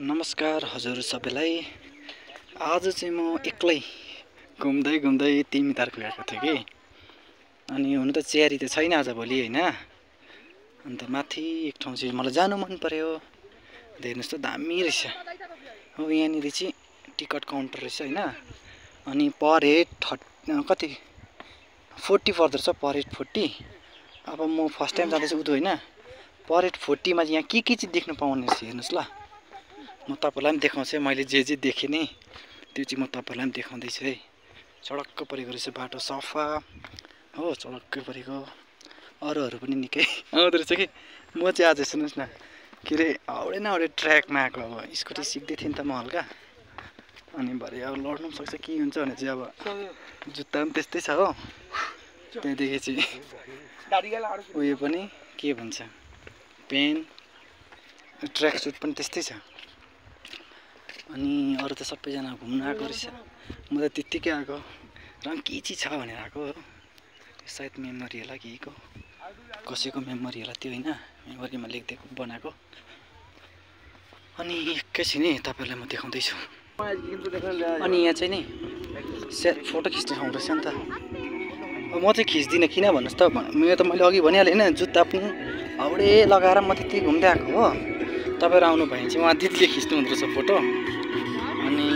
नमस्कार हजुर सबैलाई। आज चाहिँ म एक्लै घुम्दै तिमीतर्फ गएको थिएँ कि। अनि हुनु त चियारी त छैन आज भोलि हैन। अन्त माथि एक ठाउँ चाहिँ मलाई जानु मन पर्यो। हेर्नुस् त दामी रहेछ। हो यहाँनिर चाहिँ टिकट काउन्टर रहेछ हैन। अनि पर हेड कति 40 पर्दो रहेछ, पर हेड 40। अब म फर्स्ट टाइम जाँदैछु उतो हैन। पर हेड 40 मा यहाँ के चाहिँ देख्न पाउने रहेछ हेर्नुस् ल। म तपाईहरुलाई पनि देखाउँछु। मैले जे देखेँ नि त्यो चाहिँ म तपाईहरुलाई पनि देखाउँदैछु है। सडक्क परेको रहेछ, बाटो सफा हो, सडक्कै परेको। अरूहरु पनि निकै आउँदो रहेछ कि। म चाहिँ आज सुन्नुस् न के रे हाउडे न हाउडे ट्र्याकमा आएको। अब स्कुटी सिक्दै थिएँ नि त म हल्का। अनि भरे अब लड्नु पनि सक्छ के हुन्छ भने चाहिँ अब जुत्ता पनि त्यस्तै छ हो। त्यहाँदेखि चाहिँ उयो पनि के भन्छ पेन ट्र्याक सुट पनि त्यस्तै छ। अनि अरू त सबैजना घुम्न आएको रहेछ। म त त्यत्तिकै आएको। र के चाहिँ छ भनेर आएको हो। सायद मेमोरी होला केहीको, कसैको मेमोरी होला त्यो हैन। मेमोरीमा लेखिदिएको बनाएको। अनि एकैछिन है तपाईहरुलाई म देखाउँदै छु। अनि यहाँ चाहिँ नि फोटो खिच्ने ठाउँ रहेछ नि त। म चाहिँ खिच्दिनँ किन भन्नुस् त। मैले अघि भनिहालेँ हैन, जुत्ता पनि हाउडे लगाएर म त्यति घुम्दै आएको हो। तपाईहरु आउनु भयो भने चाहिँ उहाँ दिदीले खिच्नु हुँदो रहेछ फोटो। अनि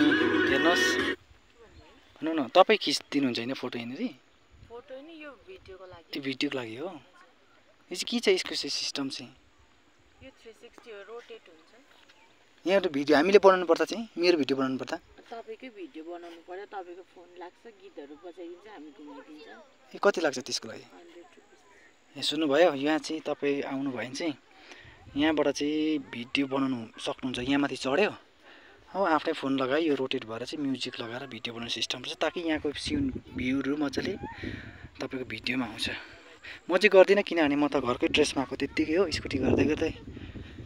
हेर्नुस् भन्नु न तपाई खिच्दिनुहुन्छ हैन फोटो यहाँनेरि? फोटो नि यो भिडियोको लागि। त्यो भिडियोको लागि हो। यो चाहिँ के छ यसको सिस्टम चाहिँ? यो 360 हो, रोटेट हुन्छ। यहाँ एउटा भिडियो हामीले बनाउनु पर्दा चाहिँ मेरो भिडियो बनाउनु पर्दा तपाईकै भिडियो बनाउनु पर्यो। तपाईको फोन लाग्छ, गीतहरु बजाइदिन्छ, हामी घुमाइदिन्छ। ए कति लाग्छ त्यसको लागि? 100 रुपैयाँ। ए सुन्नुभयो, यहाँ चाहिँ तपाई आउनु भयो भने चाहिँ यहाँबाट चाहिँ भिडियो बनाउनु सक्नुहुन्छ। यहाँ माथि चढ्यो हो, आफ्नै फोन लगायो, यो रोटेट भएर चाहिँ म्युजिक लगाएर भिडियो बनाउने सिस्टम छ, ताकि यहाँको सिन भ्यूहरु मजाले तपाईको भिडियोमा आउँछ। म चाहिँ गर्दिनँ किनभने म त घरकै ड्रेसमा आएको त्यत्तिकै हो, स्कुटी गर्दै।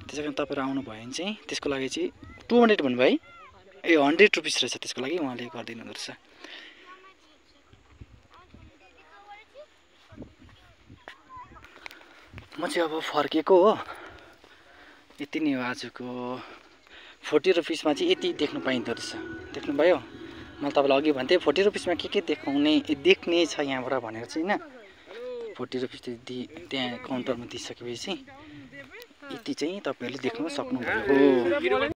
त्यसैले तपाईहरु आउनु भयो भने चाहिँ त्यसको लागि चाहिँ 200 भन्नुभयो है। ए 100 रुपैयाँ रहेछ त्यसको लागि, उहाँले गरिदिनु हुँदो रहेछ। म चाहिँ अब फर्केको हो। यति नै हो आजको। 40 रुपैयाँमा चाहिँ यति देख्नु पाइँदो रहेछ। देख्नुभयो? मैले तपाईलाई अघि भन्थे 40 रुपैयाँमा के देख्ने छ यहाँबाट भनेर चाहिँ हैन। 40 रुपैयाँ त्यहाँ काउन्टरमा दिइसकेपछि यति चाहिँ तपाईहरुले देख्न सक्नुभयो।